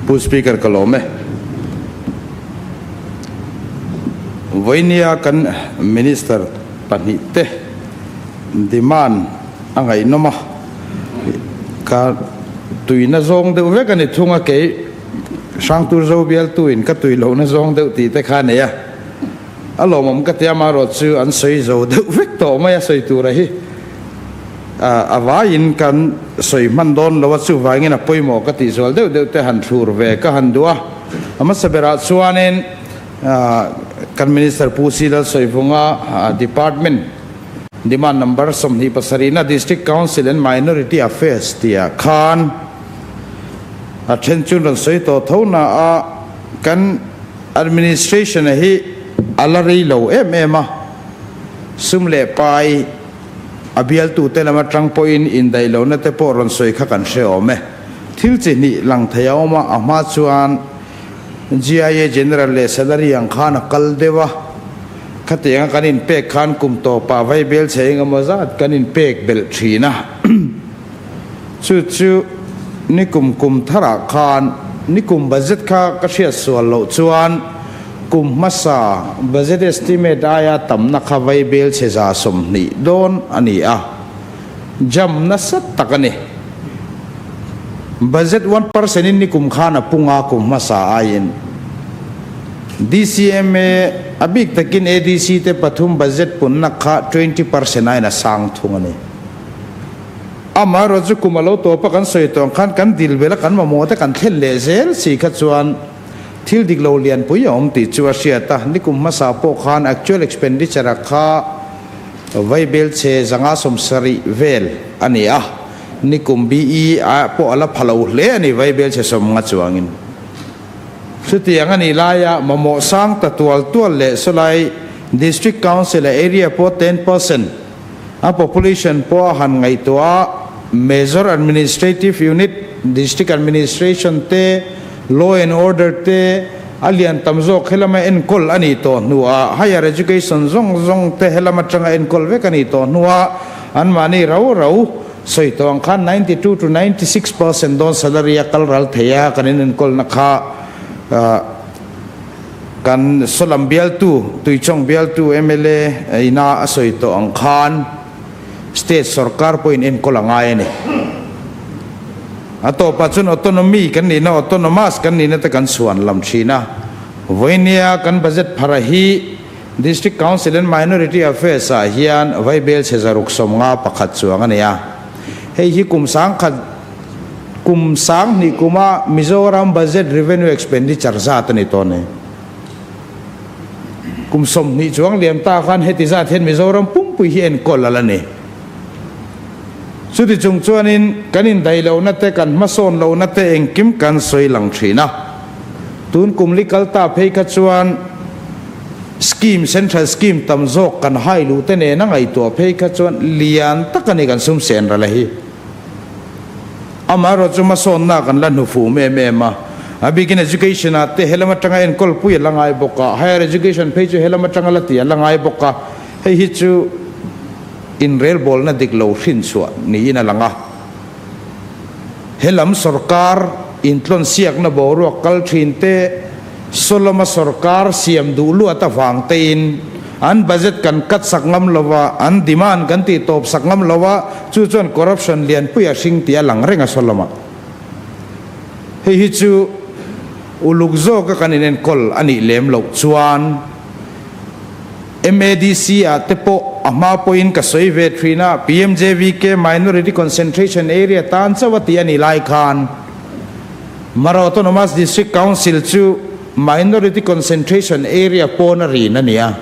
Pu Speaker ka lawm e. Vawinia kan Minister pahnihte demand a ngaihnawm a, ka tuina zawng deuh vek a ni thung a, kei Hrangtur Zo bialtuin ka tui lohna zawng deuh tih te kha a nei a, a lawmawm ka ti a, amaherawh chu an sawi zo deuh vek tawh mai a sawi tura hi. A vaiin kan sawi hman dawn lo a, chuvangin a pawimawh ka tih zual deuh deuh te han thlur ve ka han duh a. A hmasa berah chuanin kan Minister Pu C Lalsawivunga Department Demand Number 27 na District Council and Minority Affairs tihah khan a then chu rawn sawi tawh tho na a, kan administration hi a la rei lo em em a, sum leh pai A bialtute lam atang pawhin indaih lohna te pawh rawn sawi kha kan hre awm e. Thil chi hnih lang thei a awm a, a hma chuan GIA General leh Salary ang khan a kal deuh a, khatianga kan inpek khan kum tawpah vaibel chhe engemaw zat kan inpek belh thin a. Chu chu nikum kum tharah khan nikum budget kha ka hriat sual loh chuan kum hmasa budget estimate aia tamna kha vaibel chhe 20 dawn a ni a, jam nasa tak a ni. Budget 1% in nikum khan a pung a kum hmasa aiin. DCMA a bik takin ADC te pathum budget punna kha 20% aiin a sang thung a ni. Amaherawh chu kum a lo tawp a kan sawi tawh ang khan kan dil bel a kan mamawh te kan thlen leh zel si kha chuan thil dik lo lianpui a awm tih chu a hriat a, nikum hmasa pawh khan actual expenditure a kha vaibel chhe 170 vel a ni a, nikum BE ah pawh a la pha lo hle a ni vaibel chhe 50 chuangin. Chutiang a nih laia mamawh sang ta tual tual leh sawlai District Council a area pawh 10%, A population pawh a han ngaihtuah a, Major Administrative Unit, District Administration te, Law and Order te a lian tam zawk helama enkawl a nih tawh hnuah Higher Education zawng zawng te helam atanga enkawl vek a nih tawh hnuah anmahni rau rau sawi tawh ang khan 92 to 96% dawn salary a kal ral thei a, kan inenkawlna kha Kan Sawlam bialtu, Tuichawng bialtu mla ina a sawi tawh ang khan State sorkar pawhin enkawl a ngai a ni. A tawpah chuan autonomy kan nihna, autonomous kan nihna te kan chhuan lam thin a. Vawinia kan budget phara hi District Council and Minority Affairs ah hian vaibel chhe 651 chuang a ni a. Hei hi kum 10,000 Kum 2000 kuma Mizoram Budget Revenue Expenditure zat a ni tawh nei. Kum 20 chuang liam ta khan heti zat hian Mizoram pumpui hi enkawl a la ni. Chuti chung chuanin kan indaih lohna te, kan hmasawn lohna te engkim kan sawi lang thin a. Tun kum li kal ta phei kha chuan scheme, central scheme tam zawk kan hai luh te nena ngaihtuah phei kha chuan lian tak a ni kan sum sen ral a hi. Amaherawh chu hmasawnna kan la hnufum em em a, a bikin education ah te helam atanga enkawl pui a la ngai bawk a, higher education phei chu helam atanga la tih a la ngai bawk a, hei hi chu inrelbawlna dik lo hrinchhuah niin a lang a. Helam sorkar intlawnsiakna boruak kal thin te, Soloma sorkar siam duh luat avang tein an budget kan cut sak ngam lo a, an demand kan tih tawp sak ngam lo a, chu chuan corruption lianpui a hring tih a lang reng a Soloma. Hei hi chu uluk zawka kan inenkawl a nih lem loh chuan MADC ah te pawh a hma pawhin ka sawi ve thin a, PMJVK Minority Concentration Area tan chauh a tih a nih lai khan, Mara Autonomous District Council chu Minority Concentration Area pawn a rin a ni a.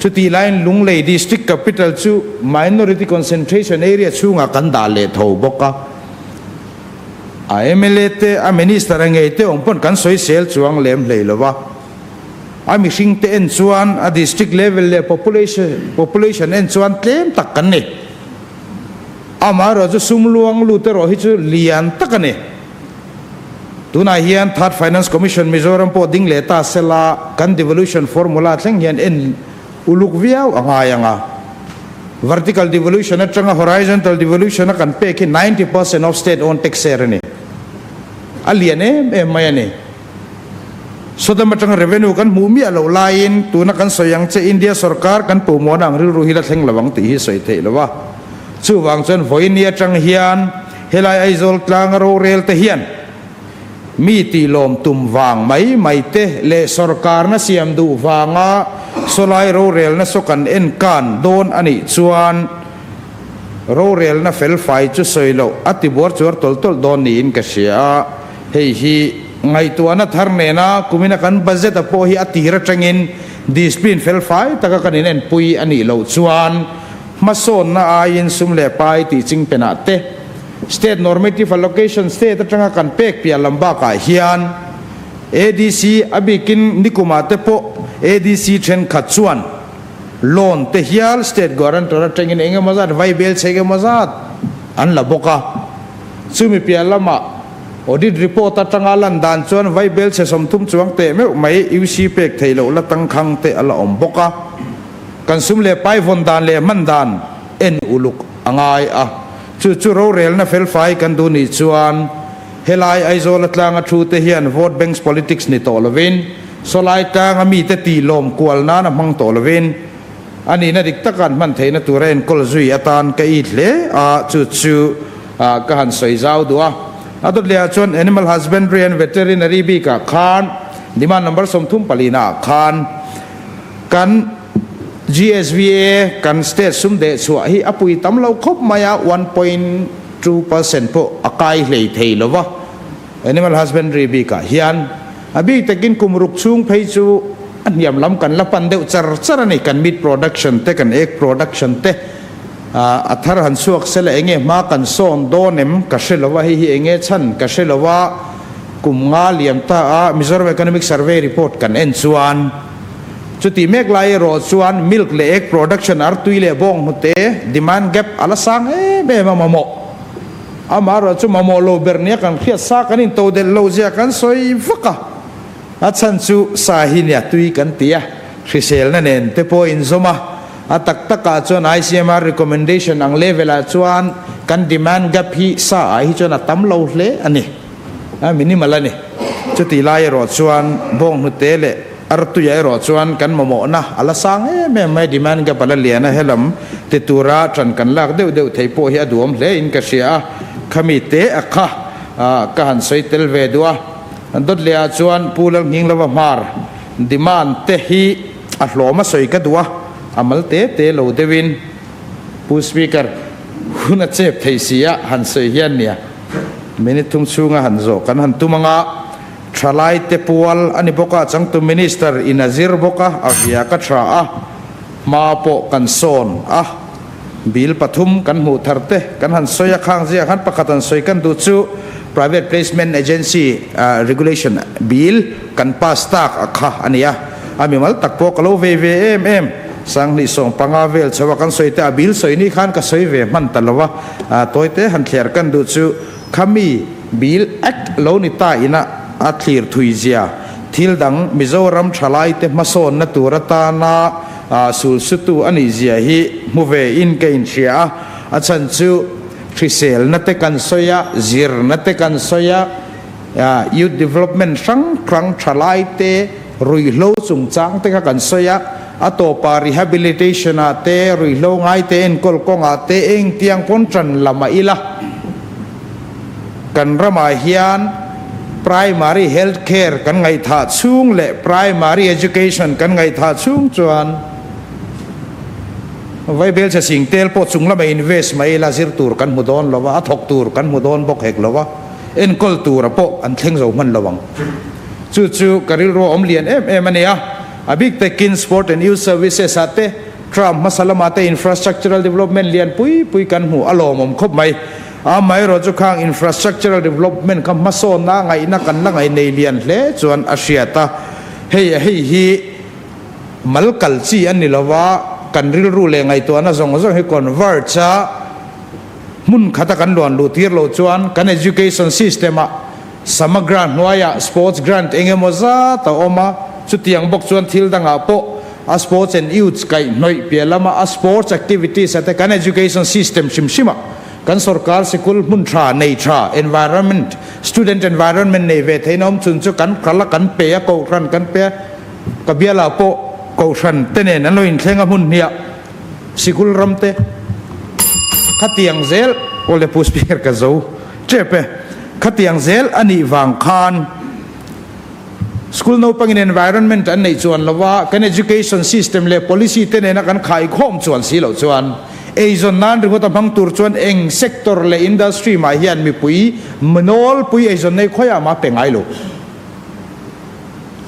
Chutih laiin Lunglei District Capital chu Minority Concentration Area chhungah kan dah leh tho bawk a. A mla te, a Minister a ngei te awm pawn kan sawisel chuang lem hlei lo va. A mihring te en chuan a District level leh population population en chuan tlem tak kan ni. Amaherawh chu sum luang lut erawh hi chu lian tak a ni. Tunah hian Third Finance Commission Mizoram pawh ding leh ta sela kan devolution formula thleng hian en uluk viau a ngai ang a. Vertical devolution atanga horizontal devolution a kan pek hi 90% of state owned tax share a ni. a lian em em mai a ni. Sawdam atanga revenue kan hmuh miah loh laiin tuna kan sawi ang che India sorkar kan puhmuahna ang rilru hi la thleng lo ang tih hi sawi theih lo a. Chuvang chuan vawiini atang hian helai Aizawl tlanga rorel te hian mi tihlawm tum vang mai mai te leh sorkarna siam duh vanga sawlai rorelna saw kan enkan dawn a nih chuan rorelna felfai chu sawi loh a ti buar chuar tawlh tawlh dawn niin ka hria a. Hei hi ngaihtuahna thar nena kumina kan budget a pawh hi a tir atangin discipline felfai taka kan inenpui a nih loh chuan hmasawnna aiin sum leh pai tih chingpenah te State Normative Allocation State atanga kan pek piah lam bakah hian ADC a bikin nikumah te pawh ADC thenkhat chuan loan te hial State Guarantor atangin engemaw zat vaibel chhe engemaw zat an la bawk a. Chumi piah lamah Audit report atanga lan dan chuan vaibel chhe 30 chuang teh meuh mai UC pek theih loh la tangkhang te a la awm bawk a. Kan sum leh pai vawn dan leh hman dan en uluk a ngai a. Chu chu rorelna felfai kan duh nih chuan helai Aizawl atlanga thu te hian vote banks politics ni tawh lovin sawlai tlanga mite tih lawm kual nan a hmang tawh lovin A nihna dik taka an hman theihna tura enkawl zui atan ka it hle a, chu chu ka han sawi zau duh a. A dawt lehah chuan Animal Husbandry and Veterinary bikah khan demand number 34 naah khan kan GSVA kan state sum deh chhuah hi a pui tam lo khawp mai a, 1.2% pawh a kai hlei thei lo va. Animal Husbandry bikah hian a bik takin kum ruk chhung phei chu a hniam lam kan la pan deuh char char a ni. Kan meat production te, kan egg production te a thar han chhuak se la enge hma kan sawn dawn em ka hre lo a, hei hi enge chhan ka hre lo a, kum nga liam ta a Mizoram Economic Survey report kan en chuan chutih mek lai erawh chuan milk leh egg production artui leh bawnghnute demand gap a la sang em em a mamawh. Amaherawh chu mamawh lo ber nia kan hriat sa kan into delh lo zia kan sawi vak a, a chhan chu sa hi nia tui kan ti a, hriselna nen te pawh inzawm a, a tak takah chuan ICMR recommendation ang level ah chuan kan demand gap hi sa ah hi chuan a tam lo hle a ni, a minimal a ni. Chutih lai erawh chuan bawnghnute leh artuiah erawh chuan kan mamawhna a la sang em em mai, demand gap a la lian a, helam ti tura ṭan kan lak deuh deuh thei pawh hi a duhawm hle in ka hria a, khami te a kha ka han sawi tel ve duh a. Dawt leh ah chuan Pu Lalnghinglova hmar demand te hi a hlawm a sawi ka duh a, a mal te te lo deuhin Pu Speaker hun a chep thei si a han sawi hian nia. Minute thum chhunga han zawh kan han tum anga thalai te pual a ni bawk a, changtu Minister in a zir bawk a, a via ka tha a, hma pawh kan sawn a, bill pathum kan hmuh thar te kan han sawi a, khang zia khan pakhat han sawi kan duh chu Private Placement Agency Regulation Bill kan pass tak a kha a ni a, a mimal tak pawh ka lo vei ve em em, 2015 vel chho a kan sawi te a bill sawi ni khan ka sawi ve hman ta lo a. Tawite han thler kan duh chu khami Bill Act lo ni ta ina a thlir thui zia thil dang Mizoram thalaite hmasawnna tur atana sulsutu a nih zia hi hmu ve in ka inhria a, a chhan chu hriselna te kan sawi a, zirna te kan sawi a, youth development hrang hrang thalaite Ruihhlo chungchang te kha kan sawi a, a tawpah rehabilitation ah te, ruihhlo ngai te enkawl kawngah te engtiang pawn tan lam a ila. Kan ramah hian primary health care kan ngaihthah chhung leh primary education kan ngaihthah chhung chuan Vaibelchhe Singtel pawh chung lamah invest mai ila zir tur kan hmu dawn lo a, a thawk tur kan hmu dawn bawk hek lo a, enkawl tura pawh an thleng zo hman lo ang. Chu chu ka rilru a awm lian em em a ni a, a bik takin Sport and Youth Services ah te, Tram hmasa lamah te infrastructural development lian pui pui kan hmuh a lawmawm khawp mai. Amaherawh chu khang infrastructural development kha hmasawnna ngaihna kan la ngaih nei lian hle chuan a hriat a, hei hei hi mal kal chi a ni lova, kan rilru leh ngaihtuahna zawng zawng hi converge a, hmun khata kan luan luh tir loh chuan kan education system ah Samagra hnuaiah sports grant eng emaw zat a awm a, chutiang bawk chuan thil dangah pawh a sports and youths kaihhnawih piah lama a sports activities a te kan education system hrim hrimah kan sorkar sikul hmun tha nei tha environment Student environment nei ve theihna awm chhun chu kan kal a, kan pe a, kohhran kan pe a, ka bialah pawh kohhran te nen an lo inthleng a hmun hniah sikul ram te khatiang zel awle Pu Speaker ka zo tep e, khatiang zel a nih vang khan School naupangin environment an neih chuan lova kan education system leh policy te nena kan khaikhawm chuan si loh chuan eizawn nan ringawt a hmang tur chuan eng sector leh industry mah hian mipui mnawlpui eizawn nei khawiah mah pe ngai lo.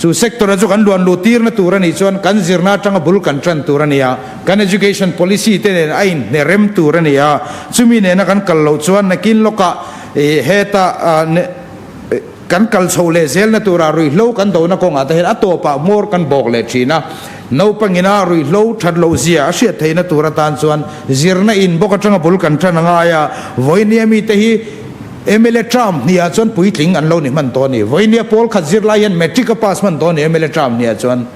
Chu sector a chu kan luan luh tirna tur a nih chuan kan zirna atanga bul kan tan tur a ni a, kan education policy te nen a inhne rem tur a ni a, chumi nena kan kal loh chuan nakin lawkah heta Kan kal chho leh zelna turah ruihhlo kan dona kawngah te hian a tawpah hmawr kan bawk leh thin a. Naupangina ruihhlo that loh zia a hriat theihna tur atan chuan zirna in bawk atanga bul kan tan a ngai a. Vawinia mite hi mla term hniah chuan puitling an lo ni hman tawh a ni. Vawinia pawl khat zirlai hian matric a pass hman tawh a ni mla term hniah chuan.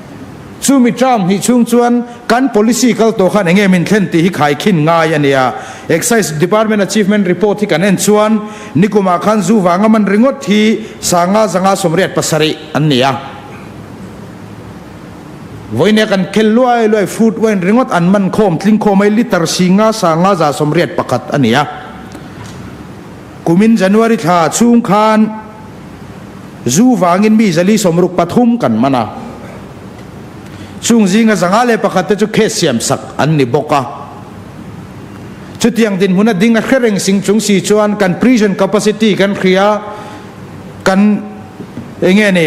Chumi term hnih chhung chuan kan policy kal tawh khan enge min thlen tih hi khaikhin ngai a nia. Excise Department Achievement Report hi kan en chuan nikumah khan zu vanga man ringawt hi sanga zanga 87 an ni a. Vawinia kan khel luai luai fruit wine ringawt an man khawm tling khawm mai litre singa sanga za 81 a ni a. Kumin January thla chhung khan Zu vangin mi 463 kan man a, chung zinga 101 te chu case siam sak an ni bawk a. Chutiang dinhmun a ding a hre reng sing chung si chuan kan prison capacity kan hria, kan enge ni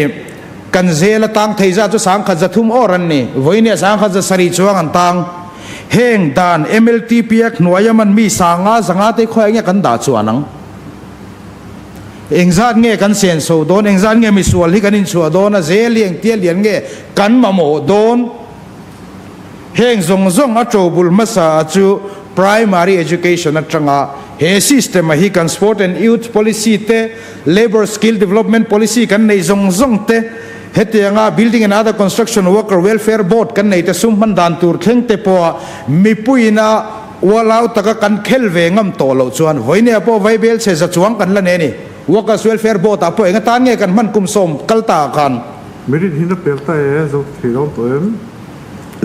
kan zel a tang thei zat chu 1300 awr an ni, vawiin 1700 chuang an tang. Heng dan MLTP a hnuaia man mi sanga zanga te khawiah nge kan dah chuan ang? Engzat nge kan senso dawn, engzat nge misual hi kan inchhuah dawn a, zel hi engtia lian nge kan mamawh dawn? Heng zawng zawng a ṭobul hmasa a chu primary education aṭanga he system a hi kan sport and youth policy te, labour skill development policy kan neih zawng zawng te, hetianga building and other construction worker welfare board kan nei te sum hman dan tur thleng te pawha mipuiina Ualau taka kan khel ve ngam tawh loh chuan vawinia pawh vaibel chhe za chuang kan la nei a ni. Workers Welfare Board ah pawh enga tan nge kan hman kum sawm kal ta ah khan. Merit hi na pel ta e, zo thei dawn tawh em?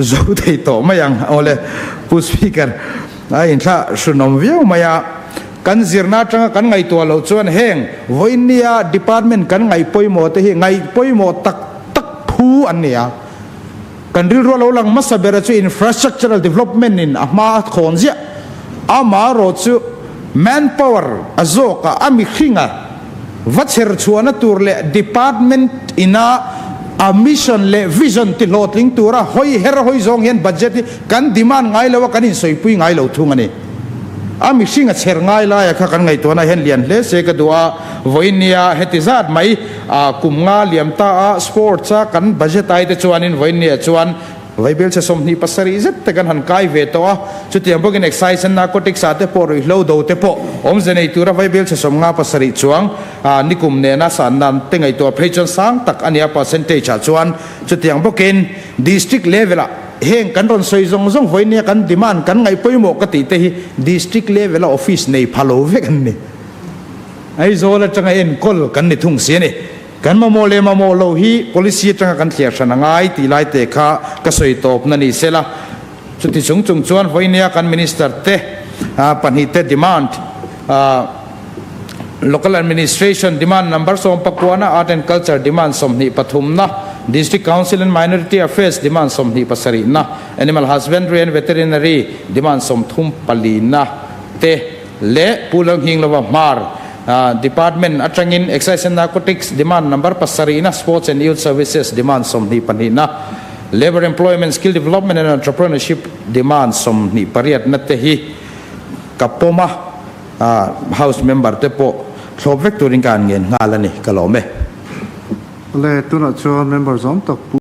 Zo thei tawh mai ang awle Pu Speaker, a inthlah hrunawm viau mai a. Kan zirna atanga kan ngaihtuah loh chuan heng vawinia department kan ngaih pawimawh te hi ngaih pawimawh tak tak phu an ni a. Kan rilru a lo lang hmasa bera chu infrastructural development in a hma a khawn ziah. Amaherawh chu manpower a zawk a, a mihringa va chher chhuahna tur leh department ina a mission leh vision ti hlawhtling tura hawi her hawi zawng hian budget hi kan demand ngai lo a, kan insawipui ngai lo thung a ni. A mihring a chher ngai laia kha kan ngaihtuahna hian lian hle se ka duh a, vawinia heti zat mai a kum nga liam ta a sports a kan budget ai te chuanin vawinia chuan vaibelchhe 27 zet te kan han kai ve tawh a, chutiang bawkin excise and narcotics ah te pawh ruihhlo do te pawh awmze nei tura vaibelchhe 57 chuang a nikum nena san nan te ngaihtuah phei chuan sang tak a nia percentage ah chuan chutiang bawkin district level ah Heng kan rawn sawi zawng zawng vawinia kan demand kan ngaih pawimawh ka tih te hi district level a office nei pha lo vek an ni. Aizawl atanga enkawl kan ni thung si a ni. Kan mamawh leh mamawh lo hi policy atanga kan thliar hran a ngai tih lai te kha ka sawi tawpna ni sela. Chuti chung chung chuan vawinia kan minister te pahnih te demand Local Administration Demand Number 19 na, Art and Culture Demand 23 na, District Council and Minority Affairs Demand 27 na, Animal Husbandry and Veterinary Demand 34 na te leh Pu Lalnghinglova Hmar Department atangin Excise and Narcotics Demand Number 7 na, Sports and Youth Services Demand 22 na, Labour Employment Skill Development and Entrepreneurship Demand 28 na te hi ka pawm a. House member te pawh thlawp vek turin ka han ngen nghal a ni, ka lawm e. Le, tunah chuan member zawm tak Pu.